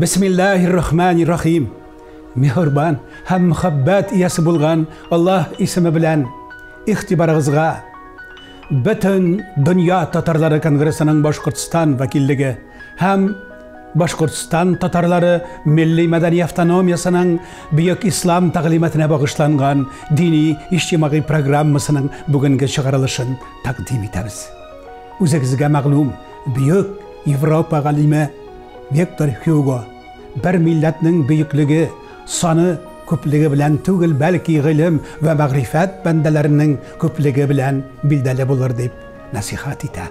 Бисмиллаһир-рахманир-рахим. Миһербан һәм мөхәббәт иясе булган Аллаһ исеме белән игътибарыгызга Бөтен дөнья татарлары конгрессының Башкортстан вәкиллеге һәм Башкортстан татарлары милли-мәдәни автономиясенең Бөек Ислам тәгълиматына багышланган дини иҗтимагый программасының бүгенге чыгарылышын тәкъдим итәбез. Үзегезгә мәгълүм, бөек Европа галиме Виктор Хьюго бер милләтнең бөеклеге саны күплеге белән түгел, бәлки гыйлем вә мәгърифәт бәндәләренең күплеге белән билдәле булыр дип нәсыйхәт итә.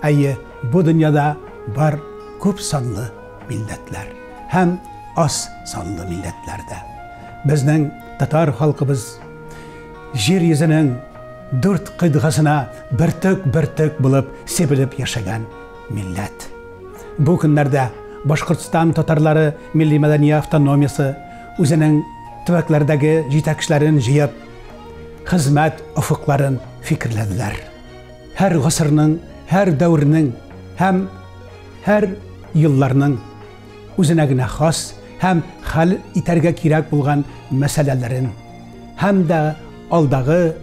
Әйе, бу дөньяда бар күп санлы милләтләр һәм аз санлы милләтләр дә. Безнең татар халкыбыз җир йөзенең дүрт кыйтгасына бөртек-бөртек булып сибелеп яшәгән милләт. Бу көннәрдә Башкортстан татарлары милли-мәдәни автономиясе үзенең төбәкләрдәге җитәкчеләрен җыеп, хезмәт офыкларын фикерләделәр. Һәр гасырның, һәр дәвернең һәм һәр елларның үзенә генә хас һәм хәл итәргә кирәк булган мәсьәләләрен һәм дә алдагы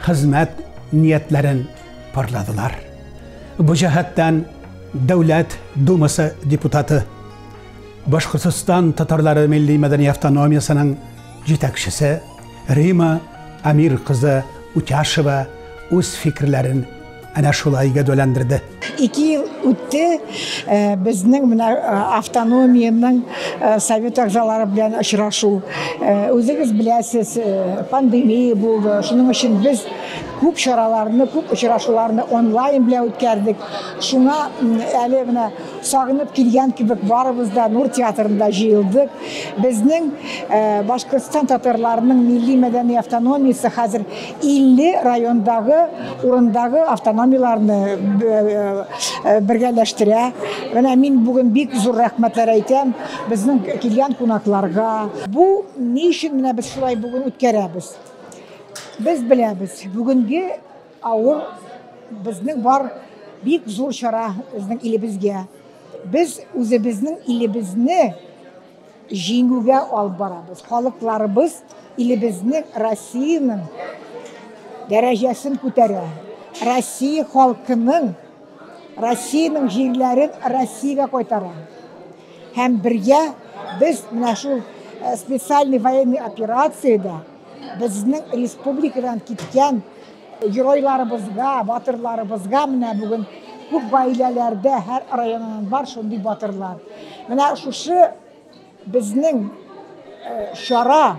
хезмәт ниятләрен парладылар. Бу җәһәттән Дәүләт Думасы депутаты, Башкортстан татарлары милли-мәдәни автономиясенең җитәкчесе Рима Әмир кызы Утяшева үз фикерләрен әнә шулай гәүдәләндерде. 2 ел үтте, безнең менә автономиянең совет әгъзалары белән очрашу. Үзегез беләсез, пандемия булды. Шуның өчен без күп чараларны, күп очрашуларны онлайн белән үткәрдек. Шуңа әле менә сагынып килгән кебек барыбыз да Нур театрында җыелдык. Безнең Башкортстан татарларының милли-мәдәни автономиясе хәзер 50 райондагы, урындагы автономияләрне бергәләштерә. Менә мин бүген бик зур рәхмәтләр әйтәм безнең килгән кунакларга. Бу ни өчен менә без шулай бүген үткәрәбез? Без беләбез, бүгенге авыр безнең бар бик зур чара безнең илебезгә. Без үзебезнең илебезне җиңүгә алып барабыз. Халыкларыбыз илебезнең, Россиянең дәрәҗәсен күтәрә. Россия халкының, Россиянең җирләрен Россиягә кайтара. Һәм бергә без менә шул специальный военный операциядә безнең республикадан киткән геройларыбызга, батырларыбызга менә бүген күп гаиләләрдә һәр районнан бар шундый батырлар. Менә шушы безнең чара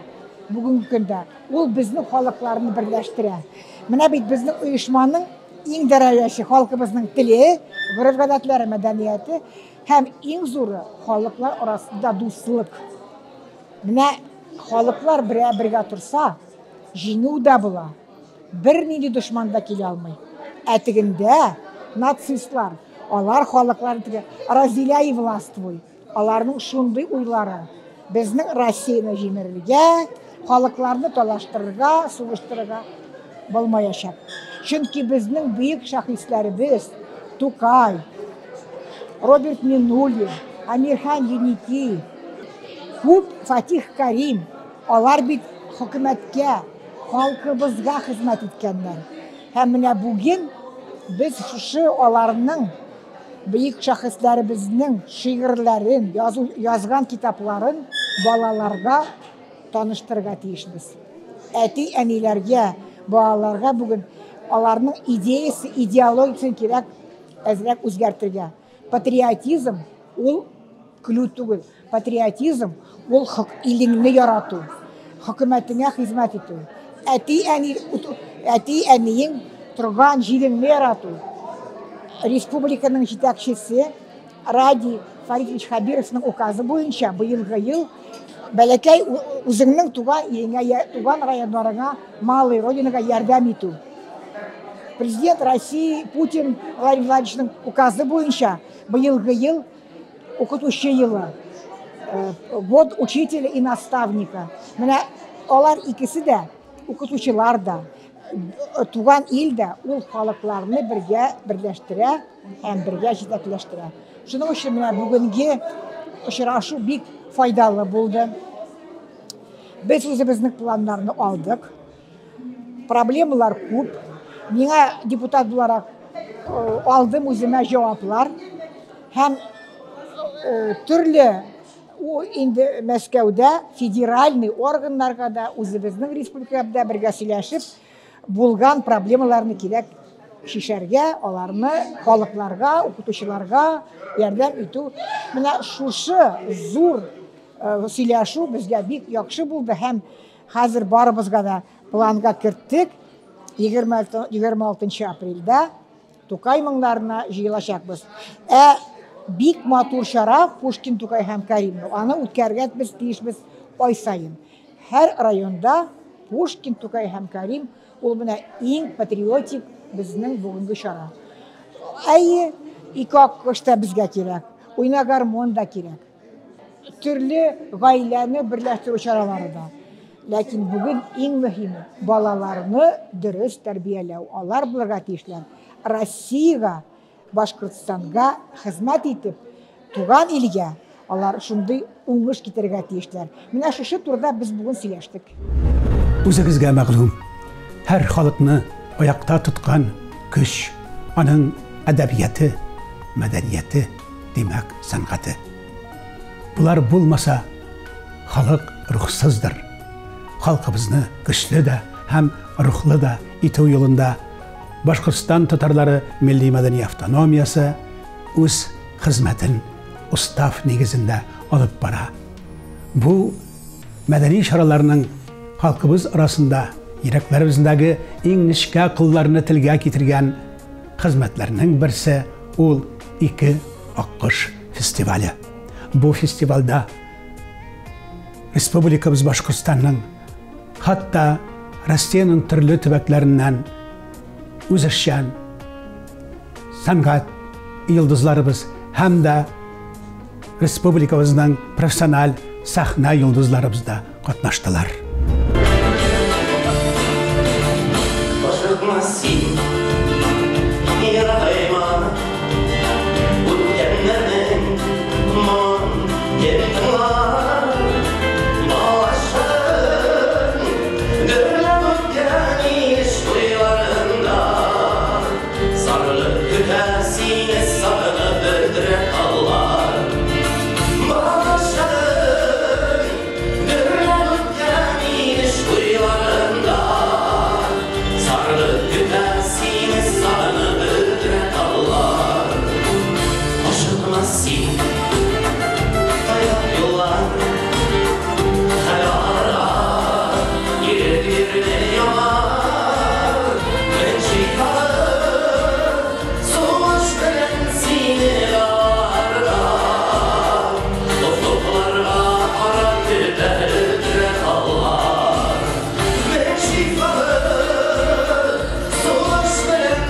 бүгенге көндә ул безнең халыкларны берләштерә. Менә бит безнең оешманың иң дәрәҗәсе халкыбызның теле, гореф-гадәтләре, мәдәнияте һәм иң зуры халыклар арасында дуслык. Менә халыклар бергә торса, җиңү дә була. Бернинди дошман да килә алмый. Ә тегендә нацистлар, алар халыкларны теге разделяй и властвуй. Аларның шундый уйлары. Безнең Россияне җимерергә, халыкларны талаштырырга, сугыштырырга булмаячак. Чөнки безнең бөек шәхесләребез Тукай, Роберт Миннуллин, Әмирхан Еники, күп Фатих Карим, алар бит хөкүмәткә, халкыбызга хезмәт иткәннәр. Һәм менә бүген без шушы аларның бөек шәхесләребезнең шигырьләрен, язу, язган китапларын балаларга таныштырырга тиешбез. Әти-әниләргә, балаларга бүген аларның идеясе, идеологиясен кирәк әзрәк үзгәртергә. Патриотизм ул көлү түгел. Патриотизм ул илеңне ярату, хөкүмәтеңә хезмәт итү. Әти-әни, әти-әниең торган җиреңне ярату. Республиканың җитәкчесе Радий Фаридович Хәбировның указы буенча быелгы ел бәләкәй үзеңнең туган илеңә, туган районнарыңа, малый родинага ярдәм итү. Президент России Путин Владимир Владимировичның указы буенча быелгы ел укытучы елы, год учителя и наставника. Менә алар икесе дә укытучылар да, туган ил дә ул халыкларны бергә берләштерә һәм бергә җитәкләштерә. Шуның өчен менә бүгенге Очрашу бик файдалы булды. Без үзебезнең планнарны алдык. Проблемалар күп. Миңа депутат буларак алдым үземә җаваплар һәм төрле инде Мәскәүдә федеральный органнарга да үзебезнең республикада бергә сөйләшеп булган проблемаларны кирәк чишәргә, аларны халыкларга, укытучыларга ярдәм итү. Менә шушы зур сөйләшү безгә бик яхшы булды һәм хәзер барыбызга да планга керттек. 26 апрельдә Тукай моңнарына җыелачакбыз. Ә бик матур чара Пушкин, Тукай һәм Карим. Аны үткәрергә без тиешбез ай саен. Һәр районда Пушкин, Тукай һәм Карим ул менә иң патриотик безнең бүгенге чара. Әйе, ике аккош та безгә кирәк, уйна гармон да кирәк. Төрле гаиләне берләштерү чаралары да. Ләкин бүген иң мөһиме балаларны дөрес тәрбияләү. Алар булырга тиешләр. Россиягә, Башкортстанга хезмәт итеп, туган илгә алар шундый уңыш китерергә тиешләр. Менә шушы турыда без бүген сөйләштек. Үзегезгә мәгълүм, һәр халыкны аякта тоткан көч аның әдәбияты, мәдәнияте, димәк, сәнгате. Болар булмаса, халык рухсыздыр. Халкыбызны көчле дә һәм рухлы да итү юлында Башкортстан татарлары милли мәдәни автономиясе үз хезмәтен устав нигезендә алып бара. Бу мәдәни чараларның халкыбыз арасында йөрәкләребездәге иң нечкә кылларны телгә китергән хезмәтләрнең берсе ул Ике аккош фестивале. Бу фестивальдә Республикабыз Башкортстанның, хәтта Россиянең төрле төбәкләреннән үзешчән сәнгать йолдызларыбыз һәм дә республикабызның профессиональ сәхнә йолдызларыбыз да катнаштылар. Ашыкма син, ерагайма, үткәннәрнең моң тыңла. Балачагың гөрләп үткән иш туйларында, сарылып көтә сине сагынып бөдрә таллар. Балачагың гөрләп үткән иш туйларында, сарылып көтә сине сагынып бөдрә таллар. Ашыкма син, тайгак юллар, хәл алырга ирек ямар. Мең шифалы сулыш белән сине аларга, офыкларга карап көтә бөдрә таллар. Мең шифалы сулыш белән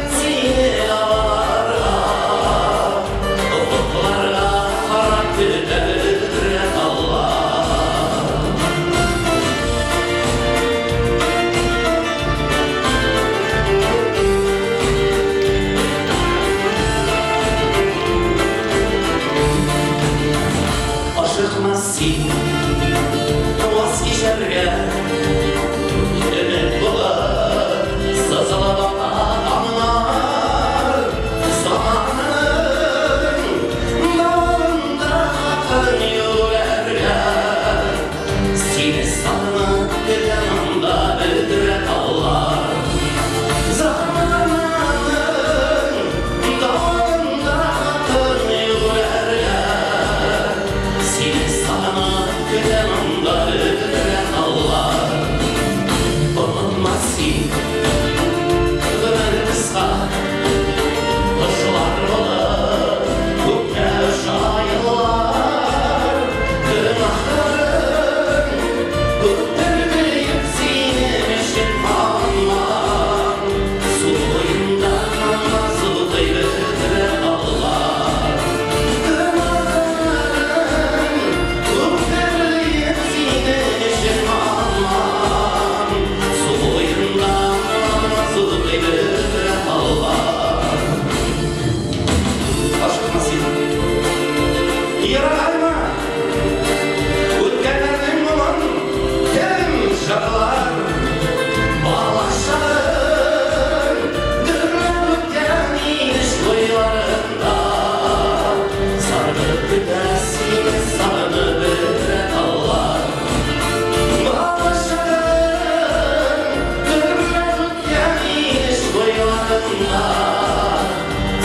Сагынганнар.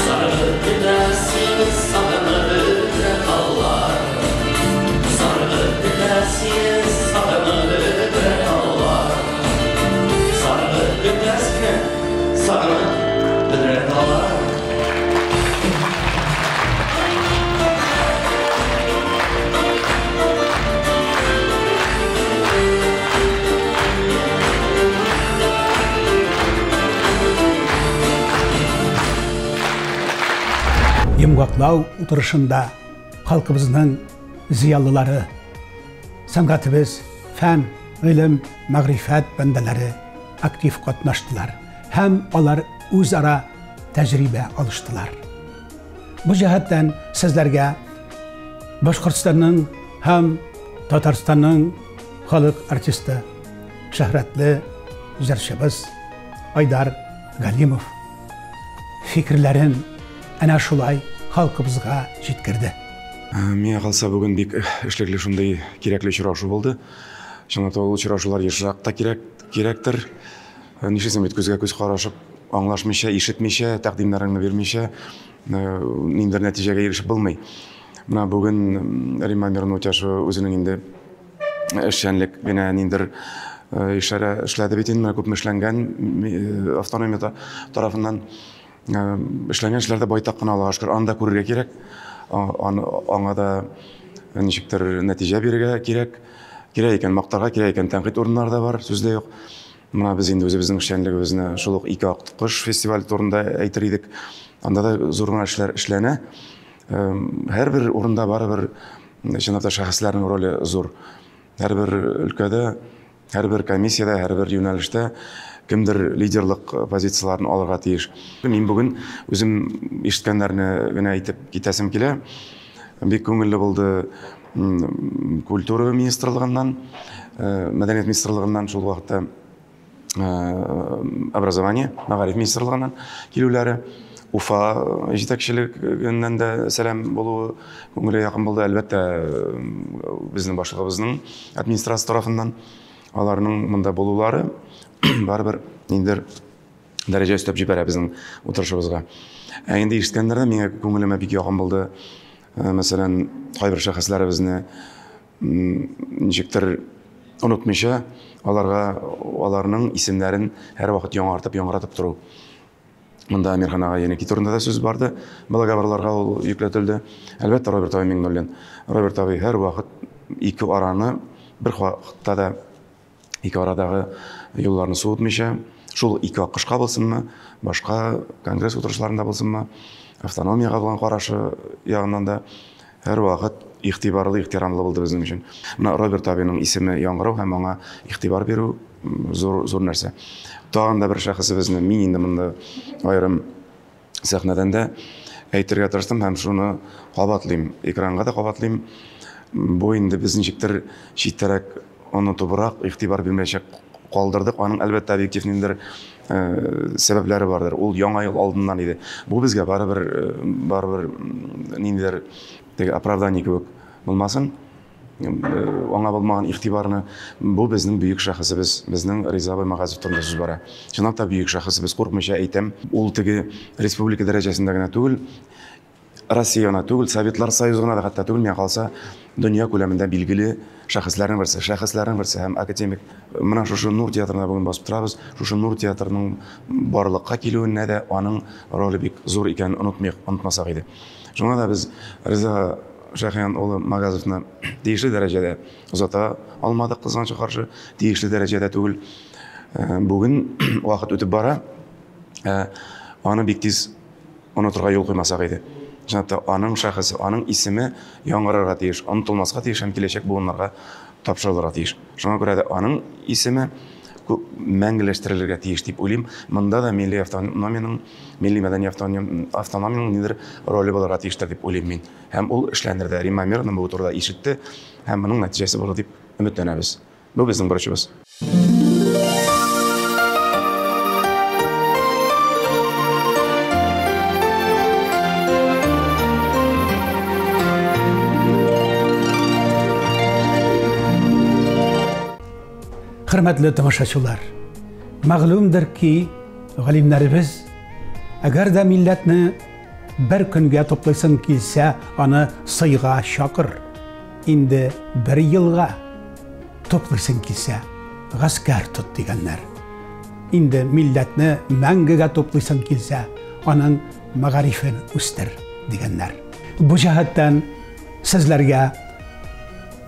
Саргылт көтә сине, сагынып бетерә таллар. Саргылт көтә сине, сагынып бетерә таллар. Саргылт көтә сине, сагынып бетерә таллар. Йомгаклау утырышында халкыбызның зыялылары, сәнгатебез, фән, гыйлем, мәгърифәт бәндәләре актив катнаштылар һәм алар үзара тәҗрибә алыштылар. Бу җәһәттән сезләргә Башкортстанның һәм Татарстанның халык артисты, шөһрәтле җырчыбыз Айдар Галимов фикерләрен әнә шулай халкыбызга җиткерде. Миңа калса, бүген бик эшлекле, шундый кирәкле очрашу булды. Чынлап та, ул очрашулар ешрак та кирәк, кирәктер. Нишлисең бит, күзгә күз карашып, аңлашмыйча, ишетмичә, тәкъдимнәреңне бирмичә, ниндидер нәтиҗәгә ирешеп булмый. Менә бүген Римма Миронова Утяшева үзенең инде эшчәнлек генә ниндидер ишарә эшләде бит инде, менә күпме эшләнгән автономия тарафыннан. Эшләнгән эшләр дә байтак кына, Аллага шөкер, аны да күрергә кирәк. Аңа да ничектер нәтиҗә бирергә кирәк. Кирәк икән мактарга, кирәк икән тәнкыйть урыннары да бар, сүз дә юк. Менә без инде үзебезнең эшчәнлегебезне шул ук Ике ак кош фестивале турында әйтер идек. Анда да зур гына эшләр эшләнә. Һәрбер урында барыбер чынлап та шәхесләрнең роле зур. Һәрбер өлкәдә, һәрбер комиссиядә, һәрбер юнәлештә кемдер лидерлык позицияләрен алырга тиеш. Мин бүген үзем ишеткәннәрне генә әйтеп китәсем килә. Бик күңелле булды культура министрлыгыннан, мәдәният министрлыгыннан, шул вакытта образование, мәгариф министрлыгыннан килүләре, Уфа җитәкчелегеннән дә сәлам булуы күңелгә якын булды. Әлбәттә, безнең башлыгыбызның администрация тарафыннан аларның монда булулары барыбер ниндидер дәрәҗә өстәп җибәрә безнең утырышыбызга. Ә инде ишеткәннәрдә миңа күңелемә бик якын булды. Мәсәлән, кайбер шәхесләребезне ничектер онытмыйча, аларга аларның исемнәрен һәрвакыт яңартып, яңгыратып тору. Монда Әмирхан ага Еники турында да сүз барды. Благоварларга ул йөкләтелде. Әлбәттә, Роберт абый Миңнуллин. Роберт абый һәрвакыт ике араны бер вакытта да ике арадагы юлларны суытмыйча, шул ике аккошка булсынмы, башка конгресс утырышларында булсынмы, автономиягә булган карашы ягыннан да һәрвакыт игътибарлы, ихтирамлы булды безнең өчен. Менә Роберт абыйның исеме яңгырау һәм аңа игътибар бирү зур зур нәрсә. Тагын да бер шәхесебезне мин инде монда аерым сәхнәдән дә әйтергә тырыштым һәм шуны кабатлыйм, экранга да кабатлыйм. Бу инде без ничектер читтәрәк онытыбрак, игътибар бирмәячәк калдырдык. Аның, әлбәттә, объектив ниндидер сәбәпләре бардыр. Ул Яңа ел алдыннан иде. Бу безгә барыбер, барыбер ниндидер теге оправдание кебек булмасын. Аңа булмаган игътибарны, бу безнең бөек шәхесебез, безнең Риза абый Магазов турында сүз бара. Чынлап та бөек шәхесебез, куркмыйча әйтәм. Ул теге республика дәрәҗәсендә генә түгел, Россия гына түгел, Советлар Союзы гына да хәтта түгел, миңа калса, дөнья күләмендә билгеле шәхесләрнең берсе, шәхесләрнең берсе һәм академик. Менә шушы Нур театрында бүген басып торабыз. Шушы Нур театрының барлыкка килүенә дә аның роле бик зур икәнен онытмыйк, онытмасак иде. Шуңа да без Риза Шәхиян улы Магазовны тиешле дәрәҗәдә озата алмадык, кызганычка каршы, тиешле дәрәҗәдә түгел. Бүген вакыт үтеп бара. Аны бик тиз онытырга юл куймасак иде. Чынлап та, аның шәхесе, аның исеме яңгырарга тиеш, онытылмаска тиеш һәм киләчәк буыннарга тапшырылырга тиеш. Шуңа күрә дә аның исеме мәңгеләштерелергә тиеш дип уйлыйм. Монда да милли автономиянең, милли мәдәни автономиянең ниндидер роле булырга тиештер дип уйлыйм мин. Һәм ул эшләнер дә. Римма Әмировна бу турыда ишетте һәм моның нәтиҗәсе булыр дип өметләнәбез. Бу безнең бурычыбыз. Хөрмәтле тамашачылар, мәгълүмдер ки, галимнәребез Әгәр дә милләтне бер көнгә туплыйсың килсә, аны сыйга чакыр. Инде бер елга туплыйсың килсә, гаскәр тот дигәннәр. Инде милләтне мәңгегә туплыйсың килсә, аның мәгарифен үстер дигәннәр. Бу җәһәттән сезләргә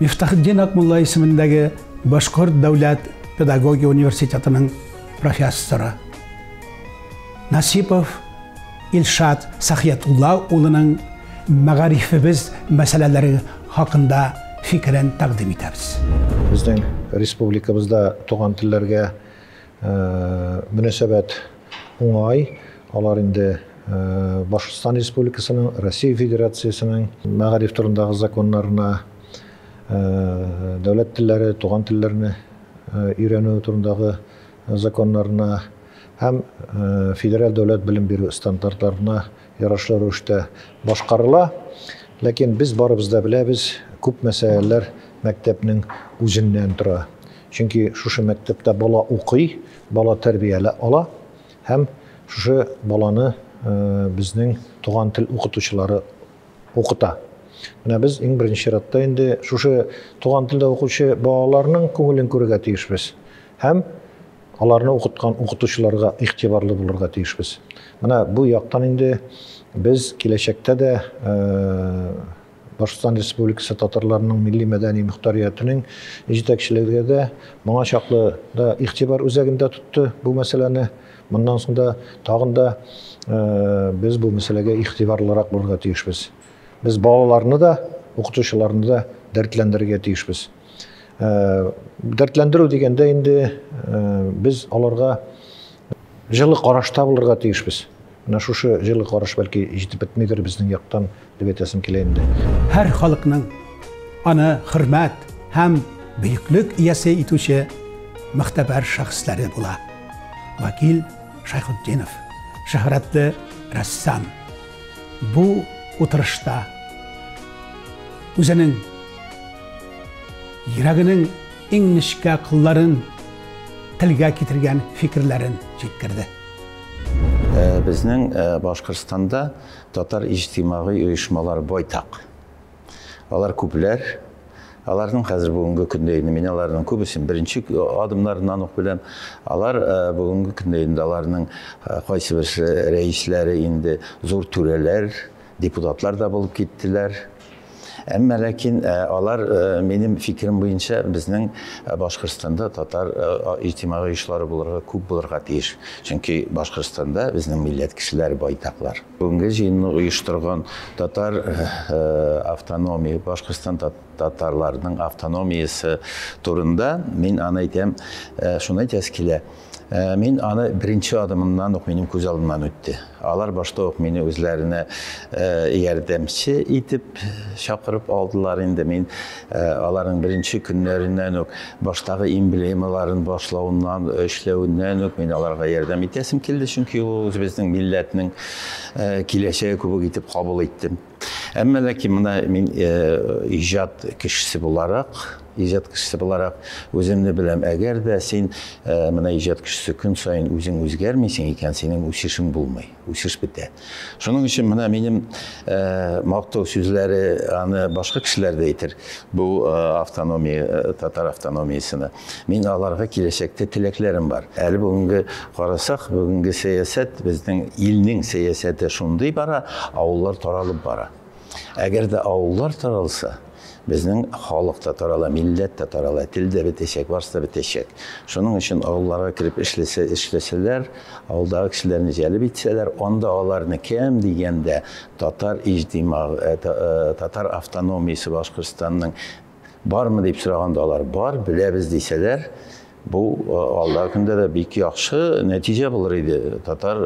Мифтахетдин Акмулла исемендәге Башкорт дәүләт педагогия университетының профессоры Насипов Илшат Сахиятулла улының мәгарифебез мәсьәләләре хакында фикерен тәкъдим итәбез. Безнең республикабызда туган телләргә мөнәсәбәт уңай. Алар инде Башкортстан Республикасының, Россия Федерациясенең мәгариф турындагы законнарына, дәүләт телләре, туган телләрне өйрәнү турындагы законнарына һәм федераль дәүләт белем бирү стандартларына ярашлы рәвештә башкарыла. Ләкин без барыбыз да беләбез, күп мәсьәләләр мәктәпнең үзеннән тора. Чөнки шушы мәктәптә бала укый, бала тәрбияле ала һәм шушы баланы безнең туган тел укытучылары укыта. Менә без иң беренче чиратта инде шушы туган телдә укучы балаларның күңелен күрергә тиешбез. Һәм аларны укыткан укытучыларга игътибарлы булырга тиешбез. Менә бу яктан инде без киләчәктә дә Башкортстан Республикасы татарларының милли мәдәни мөхтәриятенең җитәкчелеге дә моңа чаклы да игътибар үзәгендә тотты бу мәсьәләне. Моннан соң да тагын да без бу мәсьәләгә игътибарлырак булырга тиешбез. Без балаларны да, укытучыларны да дәртләндерергә тиешбез. Дәртләндерү дигәндә инде без аларга җылы карашта булырга тиешбез. Менә шушы җылы караш бәлки җитеп бетмидер безнең яктан дип әйтәсем килә инде. Һәр халыкның аны хөрмәт һәм бөеклек иясе итүче мөхтәбәр шәхесләре була. Вакил Шәйхетдинов, шөһрәтле рәссам. Бу утырышта үзенең йөрәгенең иң нечкә кылларын телгә китергән фикерләрен җиткерде. Безнең Башкортстанда татар иҗтимагый оешмалары байтак. Алар күпләр. Аларның хәзер бүгенге көндә инде мин аларның күбесен беренче адымнарыннан ук беләм. Алар бүгенге көндә инде аларның кайсы берсе рәисләре инде зур түрәләр, депутатлар да булып киттеләр. Әмма ләкин алар минем фикерем буенча безнең Башкортстанда татар иҗтимагый оешмалары булырга күп булырга тиеш. Чөнки Башкортстанда безнең милләт кешеләре байтаклар. Бүгенге җыенны оештырган татар автономия, Башкортстан татарларының автономиясе турында мин аны әйтәм, шуны әйтәсе килә. Мин аны беренче адымыннан ук минем күз алдымнан үтте. Алар башта ук мине үзләренә ярдәмче итеп чакырып алдылар инде. Мин аларның беренче көннәреннән үк баштагы эмблемаларын башлавыннан, эшләвеннән үк мин аларга ярдәм итәсем килде, чөнки ул үзебезнең милләтнең киләчәге кебек итеп кабул иттем. Әмма ләкин менә мин иҗат кешесе буларак, үземне беләм, әгәр дә син менә иҗат кешесе көн саен үзең үзгәрмисең икән, синең үсешең булмый, үсеш бетә. Шуның өчен менә минем мактау сүзләре аны башка кешеләр дә әйтер, бу автономия, татар автономиясенә. Мин аларга киләчәктә теләкләрем бар. Әле бүгенге карасак, бүгенге сәясәт, безнең илнең сәясәте шундый бара, авыллар таралып бара. Әгәр дә авыллар таралса, безнең халык та тарала, милләт тә тарала, тел дә бетәчәк, барысы да бетәчәк. Шуның өчен авылларга кереп эшләсәләр, авылдагы кешеләрне җәлеп итсәләр, анда аларны кем дигәндә татар иҗтимагы, татар автономиясе Башкортстанның бармы дип сораганда алар бар, беләбез дисәләр, бу алдагы көндә дә бик яхшы нәтиҗә булыр иде татар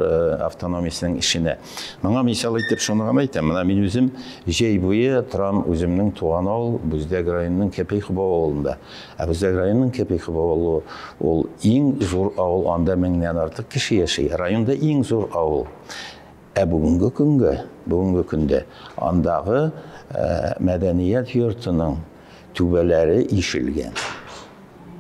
автономиясенең эшенә. Моңа мисал итеп шуны гына әйтәм. Менә мин үзем җәй буе торам үземнең туган авыл Бүздәк районының Кәпәйхуба авылында. Ә Бүздәк районының Кәпәйхуба авылы ул иң зур авыл, анда 1000-нән артык кеше яши. Районда иң зур авыл. Ә бүгенге көндә андагы мәдәният йортының түбәләре ишелгән.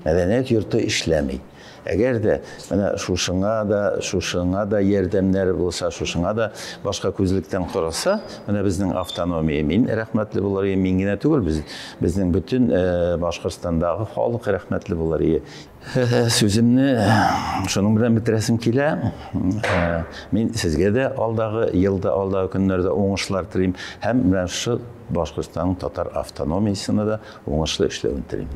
Мәдәният йорты эшләми. Әгәр дә менә шушыңа да ярдәмнәр булса, шушыңа да башка күзлектән караса, менә безнең автономия, мин рәхмәтле булыр идем, мин генә түгел, безнең бөтен Башкортстандагы халык рәхмәтле булыр иде. Сүземне шуның белән бетерәсем килә. Мин сезгә дә алдагы елда, алдагы көннәрдә уңышлар телим һәм менә шушы Башкортстанның татар автономиясенә дә уңышлы эшләвен телим.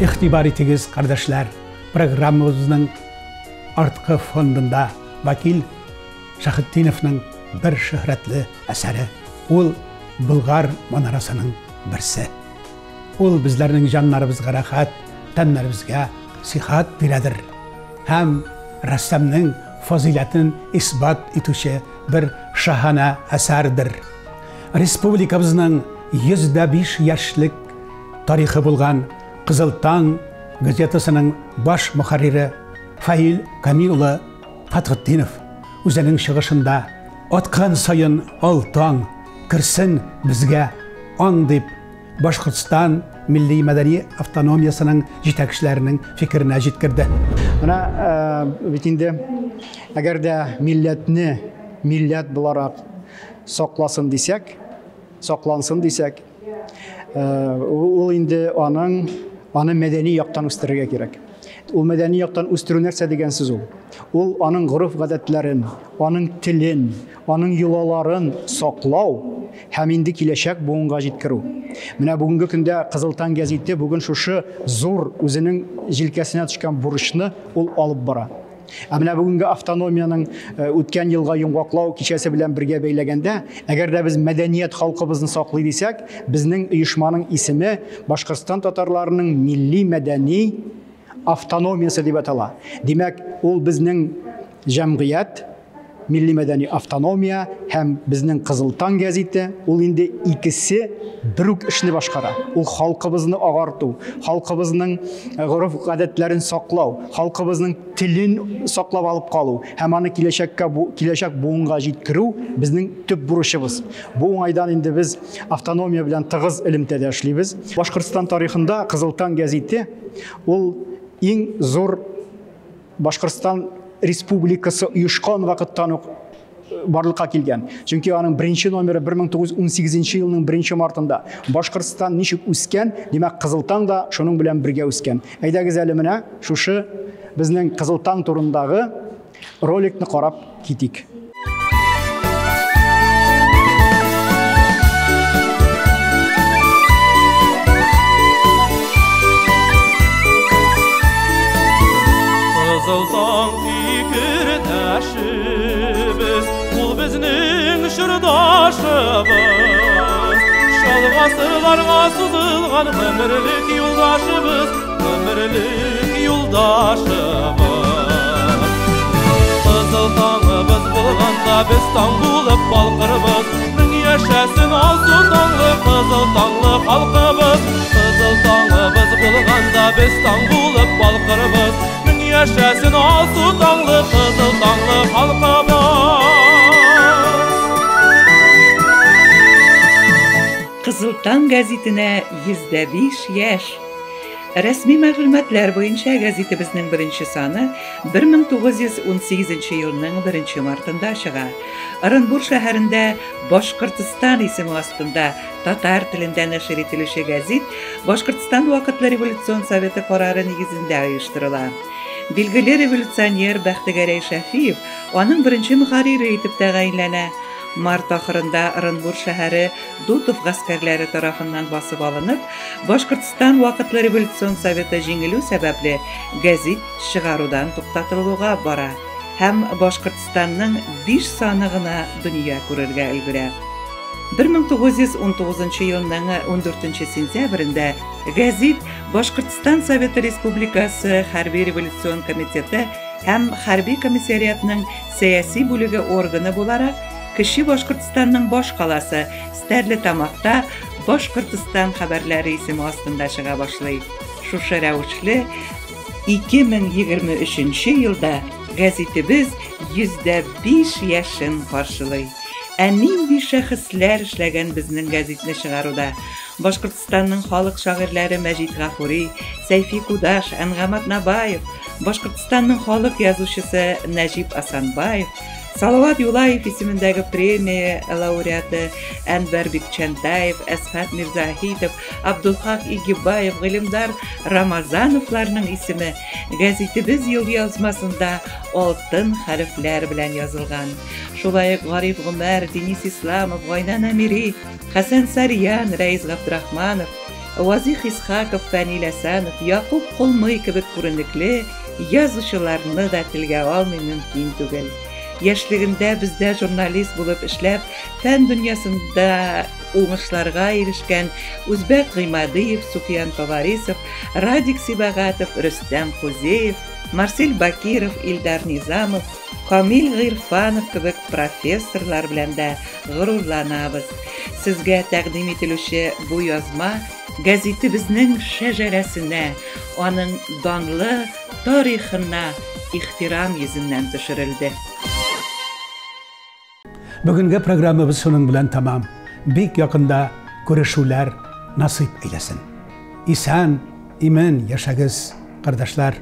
Игътибар итегез, кардәшләр, программабызның арткы фондында Вакил Шәһетдиновның бер шөһрәтле әсәре. Ул Болгар манарасының берсе. Ул безләрнең җаннарыбызга рәхәт, тәннәребезгә сихәт бирәдер. Һәм рәссамның фазыйләтен исбат итүче бер шаһана әсәрдер. Республикабызның 105 яшьлек тарихы булган Кызыл таң газетасының баш мөхәррире Фаил Камил улы Фәтхетдинов үзенең чыгышында аткан саен ал таң керсен безгә аң дип Башкортстан милли мәдәни автономиясенең җитәкчеләренең фикеренә җиткерде. Менә бит инде әгәр дә милләтне милләт буларак сакласын дисәк, саклансын дисәк, ул инде аның аны мәдәни яктан үстерергә кирәк. Ул мәдәни яктан үстерү нәрсә дигән сүз ул? Ул аның гореф-гадәтләрен, аның телен, аның йолаларын саклау һәм инде киләчәк буынга җиткерү. Менә бүгенге көндә Кызыл таң гәзите бүген шушы зур үзенең җилкәсенә төшкән бурычны ул алып бара. Ә менә бүгенге автономиянең үткән елга йомгаклау кичәсе белән бергә бәйләгәндә, әгәр дә без мәдәният халкыбызны саклый дисәк, безнең оешманың исеме Башкортстан татарларының милли мәдәни автономиясе дип атала. Димәк, ул безнең җәмгыять, милли мәдәни автономия һәм безнең Кызыл таң гәзите, ул инде икесе бер үк эшне башкара. Ул халкыбызны агарту, халкыбызның гореф-гадәтләрен саклау, халкыбызның телен саклап алып калу һәм аны киләчәккә киләчәк буынга җиткерү безнең төп бурычыбыз. Бу уңайдан инде без автономия белән тыгыз элемтәдә эшлибез. Башкортстан тарихында Кызыл таң гәзите ул иң зур Башкортстан Республикасы оешкан вакыттан ук барлыкка килгән. Чөнки аның беренче номеры 1918 елның 1 мартында. Башкортстан ничек үскән, димәк, Кызыл таң да шуның белән бергә үскән. Әйдәгез әле менә шушы безнең Кызыл таң турындагы роликны карап китик. Кызыл таң фикердәшебез, ул безнең чордашыбыз. Шал гасырларга сузылган гомерлек юлдашыбыз, гомерлек юлдашыбыз. Кызыл таңыбыз булганда без таң булып балкырбыз. Мең яшәсен алсу таңлы, кызыл таңлы халкыбыз. Кызыл таңыбыз булганда без таң булып балкырбыз. Мең яшәсен алсу таңлы, кызыл таңлы халкыбыз. Кызыл таң гәзитенә 105 яшь. Рәсми мәгълүматлар буенча гәзитебезнең беренче саны 1918 елның 1 мартында чыга. Оренбур шәһәрендә Башкортстан исеме астында татар телендә нәшер ителүче гәзит Башкортстан вакытлы революцион советы карары нигезендә оештырыла. Билгеле революционер Бәхтегәрәй Шәфиев аның беренче мөхәррире итеп тәгаенләнә. Март ахырында Оренбур шәһәре Дутов гаскәрләре тарафыннан басып алынып, Башкортстан вакытлы революцион советы җиңелү сәбәпле гәзит чыгарудан туктатылуга бара һәм Башкортстанның 5 саны гына дөнья күрергә өлгерә. 1919 елның 14 сентябрендә гәзит Башкортстан Советы Республикасы Хәрби революцион комитеты һәм Хәрби комиссариатның сәяси бүлеге органы буларак Кече Башкортстанның баш каласы Стәрлетамакта Башкортстан хәбәрләре исеме астында чыга башлый. Шушы рәвешле 2023 елда гәзитебез 105 яшен каршылый. Ә нинди шәхесләр эшләгән безнең гәзитне чыгаруда? Башкортстанның халык шагыйрьләре Мәҗит Гафури, Сәйфи Кудаш, Әнгам Атнабаев, Башкортстанның халык язучысы Нәҗип Асанбаев, Салават Юлаев исемендәге премия лауреаты Әнвәр Бикчәнтаев, Әсхәт Мирзаһитов, Абдулхак Игибаев, Гыйлемдар Рамазановларның исеме гәзитебез елъязмасында алтын хәрефләр белән язылган. Шулай ук Гариф Гомәр, Денис Исламов, Гайнан Әмири, Хәсән Сарьян, Рәис Габдрахманов, Вазих Исхаков, Фәнил Әсәнов, Якуб Холмый кебек күренекле язучыларны да телгә алмый мөмкин түгел. Яшьлегендә бездә журналист булып эшләп, фән дөньясында уңышларга ирешкән Үзбәк Гыймадиев, Суфиян Поварисов, Радик Сибагатов, Рөстәм Хузеев, Марсель Бакиров, Илдар Низамов, Камил Гыйрфанов кебек профессорлар белән дә горурланабыз. Сезгә тәкъдим ителүче бу язма гәзитебезнең шәҗәрәсенә, аның данлы тарихына ихтирам йөзеннән төшерелде. Бүгенге программабыз шуның белән тәмам. Бик якында күрешүләр насыйп әйләсен. Исән, имен яшәгез, кардәшләр.